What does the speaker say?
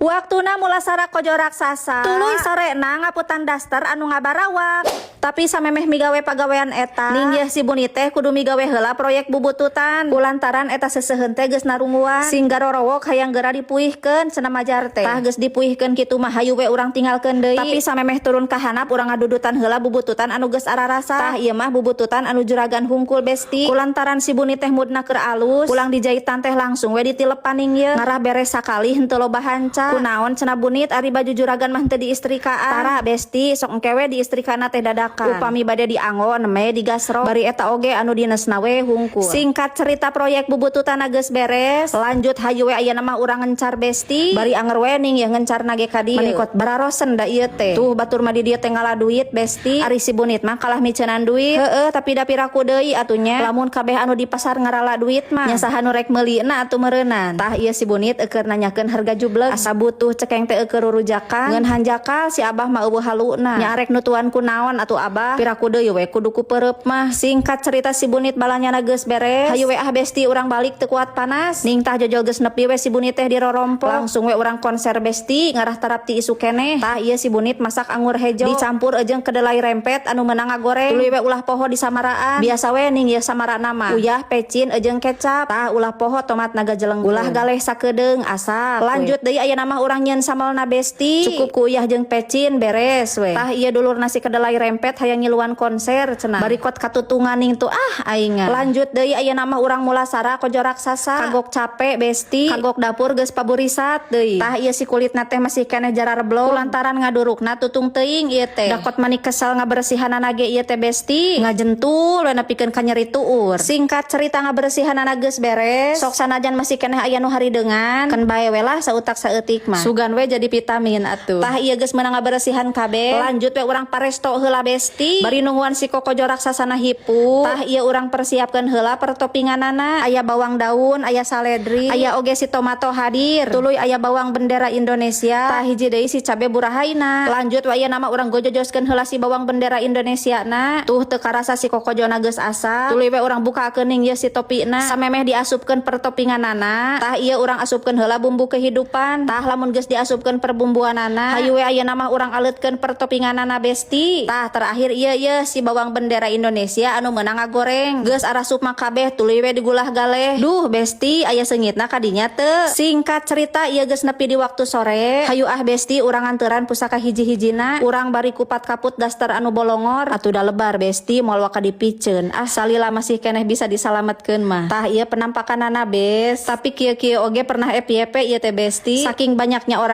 Waktuna mulasara kojo raksasa. Tuluy sorena ngaputan daster anu ngabarawak. Tapi samemeh migawe pagawean eta, ning si Bunit teh kudu migawe heula proyek bubututan. Kulantaran eta seseuheun teh geus narunguan. Sing garorowok hayang geura dipuihkeun cenah majar teh. Tah, geus dipuihkeun kitu mah hayu we urang tinggalkeun deui. Tapi samemeh turun ka handap, urang ngadudutan heula bubututan anu geus ararasa. Tah, ieu mah bubututan anu juragan hungkul, besti. Kulantaran si Bunit teh moodna keur alus, pulang dijahitan teh langsung we ditilepan ning ye. Ngarah beres sakali, henteu loba hanca. Kunaon cenah Bunit, ari baju juragan mah henteu diistrikaan? Tara, besti, sok engke we diistrikana teh dadakan. Upami bade dianggo neme digasrok. Bari eta oge anu dinesna we hungkul. Singkat cerita, proyek bubututan geus beres. Lanjut, hayu we ayeuna mah urang ngencar, besti. Bari anger we ning ye ngencarna ge ka dieu. Meni kot bararosen da ieu teh. Tuh, batur mah di dieu teh ngala duit, besti. Ari si Bunit mah kalah miceunan duit. Heeh, tapi da piraku deui atuh nya. Lamun kabeh anu di pasar ngarala duit mah, nya saha nu rek meulina atuh meureunan. Tah, ieu si Bunit eueur nanyakeun harga jubleg. Asa butuh cekeng teh eueur rurujakan. Ngeun hanjakal si abah mah euweuh haluna. Nya arek nutuan ku naon atuh, abah? Piraku deui we kudu ku peureub mah. Singkat cerita, si Bunit balanyana geus beres. Hayu we ah, besti, urang balik, teu kuat panas. Ning tah, jojol geus nepi we si Bunit teh di rorompok. Langsung we urang konser, besti, ngarah tarap ti isuk keneh. Tah, ieu si Bunit masak angur hejo dicampur jeung kedelai rempet anu meunang ngagoreng. Tuluy we ulah poho di samaraan. Biasa we ning ieu samarana mah. Uyah, pecin jeung kecap. Tah, ulah poho tomat naga jeleng. Ulah galeh sakedeung, asak. Lanjut deui, ayeuna mah urang nyieun sambelna, besti. Cukup ku uyah jeung pecin, beres we. Tah, ieu dulur nasi kedelai rempet hayang ngiluan konser cenah. Bari kot katutungan ning tuh ah aingan. Lanjut deui, ayeuna mah urang mulasara kojo raksasa. Kagok capek, besti. Kagok dapur geus paburisat deui. Tah, ieu si kulitna teh masih keneh jarareblok lantaran ngadurukna tutung teuing ieu teh. Dakot mani kesel ngabersihanana ge ieu teh, besti. Ngajentul we nepikeun ka nyeri tuur. Singkat cerita, ngabersihanana geus beres. Sok sanajan masih keneh aya nu harideungan, keun bae we lah sautak saeutik mah. Sugan we jadi vitamin atuh. Tah, ieu geus meunang ngabersihan kabeh. Lanjut we urang paresto heula, besti. Bari nungguan si kokojo raksasana hipu. Tah, ieu urang persiapkeun heula pertopinganana. Aya bawang daun, aya saledri, aya oge si tomato hadir. Tuluy aya bawang bendera Indonesia. Tah, hiji deui si cabe burahaina. Lanjut we, ayeuna mah urang gojojoskeun heula si bawang bendera Indonesia na. Tuh, teu karasa si kokojona geus asak. Tuluy we urang bukakeun ning ieu si topina. Samemeh diasupkeun pertopinganana. Tah, ieu urang asupkeun heula bumbu kehidupan. Tah, lamun geus diasupkeun perbumbuanana, hayu we ayeuna mah urang aleutkeun pertopinganana, besti. Tah, terakhir ieu ieu si bawang bendera Indonesia anu meunang ngagoreng. Geus arasup mah kabeh, tuluy we digulah galeh. Duh, besti, aya seungitna kadinya teu. Singkat cerita, ieu geus nepi di waktu sore. Hayu ah, besti, urang nganteran pusaka hiji-hijina. Urang bari kupat kaput daster anu bolongor. Atuh da lebar, besti, moal waka dipiceun. Ah, salila masih keneh bisa disalametkeun mah. Tah, ieu penampakanana, bes. Tapi kieu-kieu oge pernah FYP ieu teh, besti. Saking banyaknya orang